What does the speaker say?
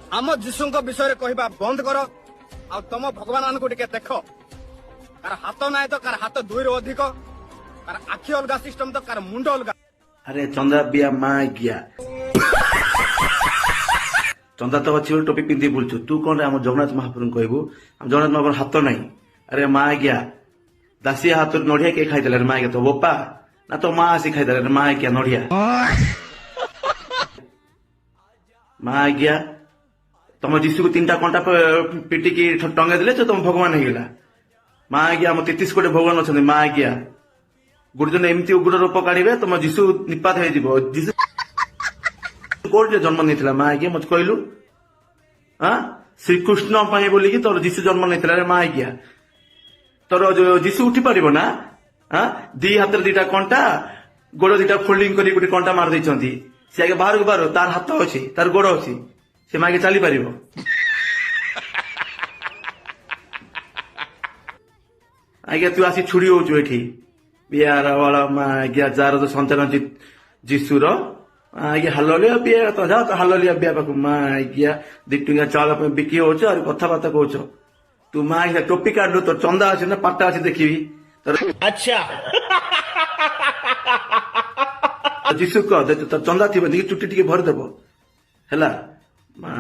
ଆମ ଯୀଶୁଙ୍କ ବିଷୟରେ କହିବା ବନ୍ଦ କର ଆଉ ତମ ଭଗବାନ ମାନଙ୍କୁ ଟିକେ ଦେଖ। କାର ହାତ ନାହିଁ ତ କାର ହାତ ଦୁଇରୁ ଅଧିକ, କାର ଆଖି ଅଲଗା ସିଷ୍ଟମ ତ କାର ମୁଣ୍ଡ ଅଲଗା। ଆରେ ଚନ୍ଦା ବିଆ ମା ଗିଆ, ଚନ୍ଦା ତ ଅଛି ବୋଲି ଟୋପି ପିନ୍ଧି ବୁଲୁଛୁ। ତୁ କଣ ଆମ ଜଗନ୍ନାଥ ମହାପ୍ରଭୁଙ୍କୁ କହିବୁ? ଆମ ଜଗନ୍ନାଥ ମହାପ୍ରଭୁ ହାତ ନାହିଁ? ଆରେ ମା ଗିଆ, ଦାସିଆ ହାତରୁ ନଢିଆ କିଏ ଖାଇଦେଲା ରେ ମା ଗିଆ? ତୋ ବୋପା ନା ତୋ ମା ଆସି ଖାଇଦେଲା ରେ ମା ଗିଆ ନଢିଆ? ମା ଗିଆ, ତମ ଯୀଶୁକୁ ତିନିଟା କଣ୍ଟା ପିଟିକି ଟଙ୍ଗେଇ ଦେଲେ ତ ତମ ଭଗବାନ ହେଇଗଲା। ମା ଆଜ୍ଞା, ଆମ 33 କୋଟି ଭଗବାନ ଅଛନ୍ତି। ମା ଆଜ୍ଞା, ଗୋଟେ ଦିନ ଏମିତି ଉଗ୍ର ରୂପ କାଢିବେ, ତମ ଯୀଶୁ ନିପାତ ହେଇଯିବ। ଯୀଶୁ କୋଉଠି ଜନ୍ମ ନେଇଥିଲା ମା ଆଜ୍ଞା, ମତେ କହିଲୁ? ଆଁ, ଶ୍ରୀକୃଷ୍ଣ ପାଇଁ ବୋଲିକି ତୋର ଯୀଶୁ ଜନ୍ମ ନେଇଥିଲା ରେ ମା ଆଜ୍ଞା। ତୋର ଯୀଶୁ ଉଠି ପାରିବ ନା? ଆଁ, ଦି ହାତରେ ଦିଟା କଣ୍ଟା, ଗୋଡ ଦିଟା ଫୋଲ୍ଡିଂ କରି ଗୋଟେ କଣ୍ଟା ମାରି ଦେଇଛନ୍ତି। ସେ ଆଗେ ବାହାରକୁ ବାହାରୁ। ତାର ହାତ ଅଛି, ତାର ଗୋଡ ଅଛି, ସେ ମାଗେ ଚାଲି ପାରିବ? ଆଜ୍ଞା, ତୁ ଆସି ଛୁଡି ହଉଛୁ ଏଠି ବିହାର ବାଳ। ମା ଆଜ୍ଞା, ଯାର ତ ସନ୍ତାନ ଯୀଶୁର ଆଜ୍ଞା, ହାଲଲିଆ ବିଆ ତ ଯାଅ ତ ହାଲଲିଆ ବିଆ ପାଖକୁ। ମା ଆଜ୍ଞା, 2 ଟଙ୍କା ଚାଉଳ ପାଇଁ ବିକି ହଉଛ ଆଉ କଥାବାର୍ତ୍ତା କହୁଛ ତୁ। ମା ଆଜ୍ଞା, ଟୋପି କାଢିଲୁ, ତୋର ଚନ୍ଦା ଅଛି ନା ପାଟା ଅଛି ଦେଖିବି ତୋର। ଆଚ୍ଛା। ଯୀଶୁ କହ, ତୋର ଚନ୍ଦା ଥିବ ଦେଖି, ଚୁଟି ଟିକେ ଭରିଦେବ ହେଲା ମା।